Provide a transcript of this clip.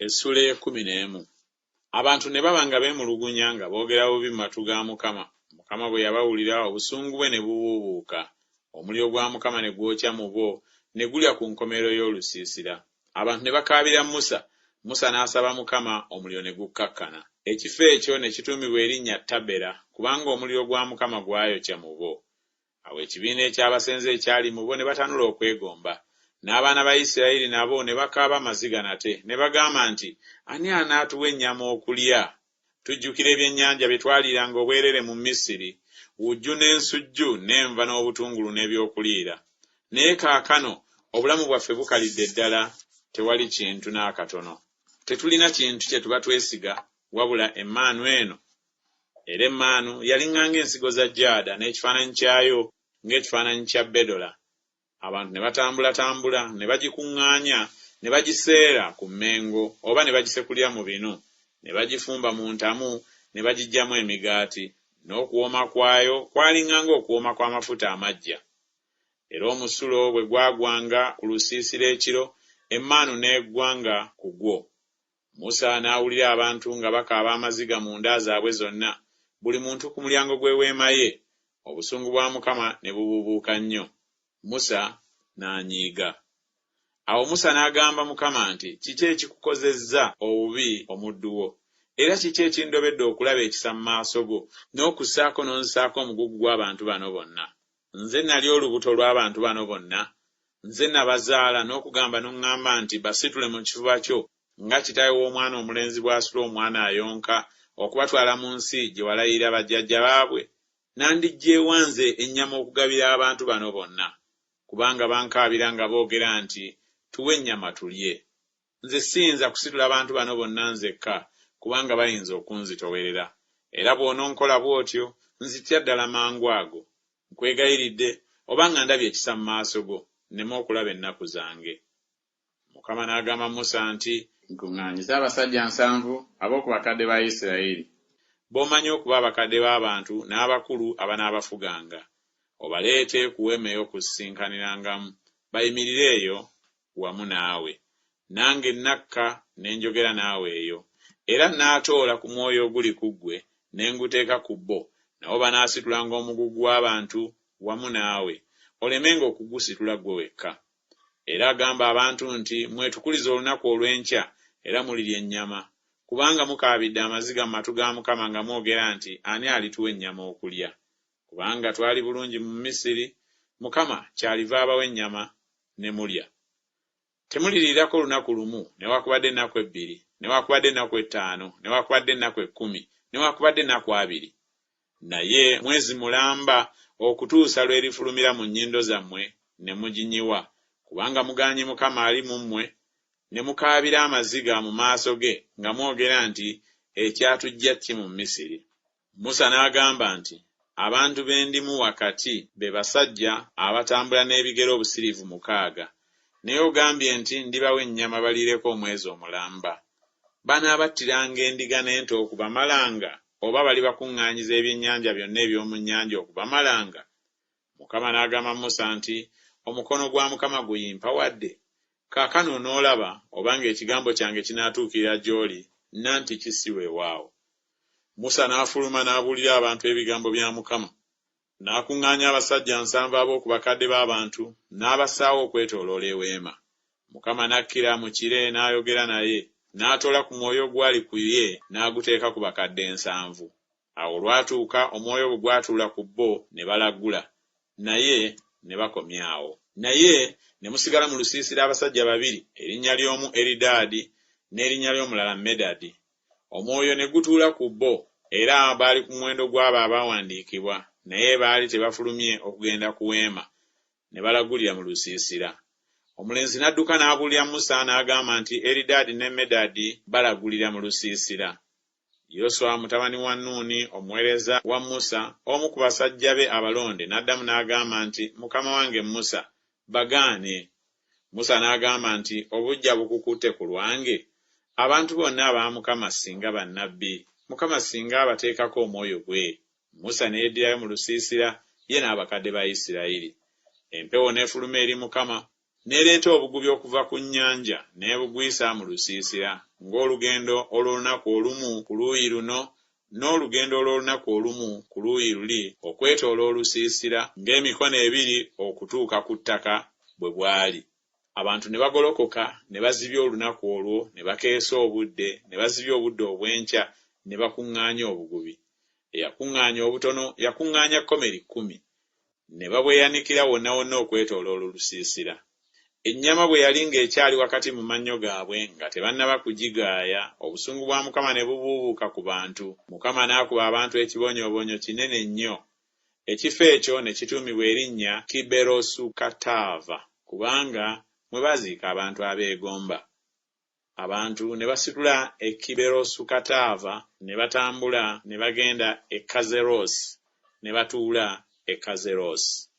Essuula ey'ekkumi n'emu. Abantu ne baba nga beemulugunya nga boogera bubi mu matu ga Mukama. Mukama bwe yabawulira, obusungu bwe ne bubuubuuka, omuliro gwa Mukama ne gwokya mu bo, ne gulya ku nkomerero y'olusiisira. Abantu ne bakaabira Musa, Musa n'asaba Mukama, omuliro ne gukkakkana. Ekifo ekyo ne kituumibwa erinnya Tabera, kubanga omuliro gwa Mukama gwayokya mu bo. Awo ekibiina eky'abasenze ekyali mu bo ne batanula okwegomba. N'abaana ba Isirayiri nabo ne bakaaba amaziga nate, ne bagamba nti, Ani anaatuwa ennyama okulya? Tujjukira ebyennyanja bye twaliiranga obwereere mu Misiri, wujju n'ensujju n'enva n'obutungulu n'eby'okuliira. Naye kaakano obulamu bwaffe bukalidde ddala, tewali kintu n'akatono. Tetulina kintu kye tuba twesiga wabula emmaanu eno. Era emmaanu yaliŋŋanga ensigo za jaada, n'ekifaananyi kyayo ng'ekifaananyi kya bedola. Abantu ne batambulatambula, ne bagikuŋŋaanya, ne bagiseera ku mmengo, oba ne bagisekulira mu binu, ne bagifumba mu ntamu, ne bagiggyamu emigaati, n'okuwooma kwayo kwaliŋŋanga okuwooma kw'amafuta amaggya. Era omusulo bwe gwagwanga ku lusiisira ekiro, emmaanu n'egwanga ku gwo. Musa n'awulira abantu nga bakaaba amaziga mu nda zaabwe zonna, buli muntu ku mulyango gw'eweema ye, obusungu bwa Mukama ne bubuubuuka nnyo. Musa n'anyiiga. Awo Musa n'agamba Mukama nti, Kiki ekikukozezza obubi omuddu wo? Era kiki ekindobedde okulaba ekisa mu maaso go, n'okussaako n'onzisaako omugugu gw'abantu bano bonna? Nze nali olubuto lw'abantu bano bonna? Nze nabazaala, n'okugamba n'oŋŋamba nti, Basitule mu kifuba kyo, nga kitaawe w'omwana omulenzi bw'asitula omwana ayonka, okubatwala mu nsi gye walayirira bajjajja baabwe? Nandiggye wa nze ennyama okugabira abantu bano bonna? Kubanga bankaabira nga boogera nti, Tuwe ennyama tulye. Nze siyinza kusitula bantu bano bonna nzekka, kubanga bayinza okunzitoowerera. Era bw'ononkola bw'otyo, nzitira ddala mangu ago. Nkwegayiridde, oba nga ndabye ekisa mu maaso go, nneme okulaba ennaku zange. Mukama n'agamba Musa nti. Nkuŋŋaanyiza abasajja nsanvu ab'oku bakadde ba Isirayiri, b'omanyi okuba abakadde b'abantu n'abakulu abanaabafuganga, obaleete ku Weema ey'Okusisinkanirangamu, bayimirire eyo wamu naawe. Nange nnakka ne njogera naawe eyo. Era nnaatoola ku mwoyo oguli ku ggwe ne nguteeka ku bo, nabo banaasitulanga omugugu gw'abantu wamu naawe, olemenga okugusitula ggwe wekka. Era gamba abantu nti, Mwetukulize olunaku olw'enkya, era mulirya ennyama. Kubanga mukaabidde amaziga mu matu ga Mukama nga mwogera nti, Ani alituwa ennyama okulya? Kubanga twali bulungi mu Misiri, Mukama kyaliva abawa ennyama, ne mulya. Temuliriirako lunaku lumu, newakubadde ennaku ebbiri, newakubadde ennaku ettaano, newakubadde ennaku ekkumi, newakubadde ennaku abiri, naye mwezi mulamba okutuusa lw'erifulumira mu nnyindo zammwe ne muginyiwa, kubanga mugaanyi Mukama ali mu mmwe, ne mukaabira amaziga mu maaso ge nga mwogera nti Ekyatuggya ki mu Misiri? Musa n'agamba nti, Abantu be ndimu wakati be basajja abatambula n'ebigere obusiriivu mukaaga, naye ogambye nti Ndibawa ennyama baliireko omwezi omulamba. Banaabattiranga endiga n'ente okubamalanga, oba balibakuŋŋaanyiza ebyennyanja byonna eby'omu nnyanja okubamalanga? Mukama n'agamba Musa nti, Omukono gwa Mukama guyimpawadde? Kaakano onoolaba obanga ekigambo kyange kinaatuukirira gy'oli nantiki si weewaawo. Musa n'afuluma n'abuulira abantu ebigambo bya Mukama. N'akuŋŋaanya abasajja nsanvu ab'oku bakadde b'abantu, n'abassaawo okwetooloola eweema. Mukama n'akkira mu kire n'ayogera naye, n'atoola ku mwoyo ogwali ku ye n'aguteeka ku bakadde ensanvu. Awo olwatuuka omwoyo bwe gwatuula ku bo, ne balagula, naye ne bakomya awo. Naye ne musigala mu lusiisira abasajja babiri, erinnya ly'omu Eridaadi, n'erinnya ly'omulala Medadi. Omwoyo ne gutuula ku bo, era baali ku muwendo gw'abo abaawandiikibwa, naye baali tebafulumye okugenda ku weema, ne balagulira mu lusiisira. Omulenzi n'adduka n'abuulira Musa n'agamba nti Eridaadi ne Medadi balagulira mu lusiisira. Yoswa mutabani wa Nuuni, omuweereza wa Musa, omu ku basajja be abalonde, n'addamu n'agamba nti, Mukama wange Musa, bagaane. Musa n'agamba nti, Obuggya bukukutte ku lwange? Abantu bonna aba Mukama singa bannabbi, Mukama singa abateekako omwoyo gwe! Musa ne yeddirayo mu lusiisira, ye n'abakadde ba Isirayiri. Empewo n'efuluma eri Mukama. N'ereeta obugubi okuva ku nnyanja n'ebugwisa mu lusiisira, ng'olugendo olw'olunaku olumu ku luuyi luno n'olugendo olw'olunaku olumu ku luuyi luli okwetooloola olusiisira, ng'emikono ebiri okutuuka ku ttaka bwe bwali. Abantu ne bagolokoka ne bazibya olunaku olwo ne bakeesa obudde ne bazibya obudde obw'enkya ne bakuŋŋaanya obugubi. Eyakuŋŋaanya obutono yakuŋŋaanya komeri kkumi. Ne babweyanikira wonna wonna okwetooloola olusiisira. Ennyama bwe yali ng'ekyali wakati mu mannyo gaabwe nga tebannaba kugigaaya, obusungu bwa Mukama ne bubuubuuka ku bantu, Mukama n'akuba abantu ekibonyoobonyo kinene nnyo. Ekifo ekyo ne kituumibwa erinnya Kiberosukataava, kubanga mwe baaziika abantu abeegomba. Abantu ne basitula e Kiberosukataava ne batambula ne bagenda e Kazeroosi, ne batuula e Kazeroosi.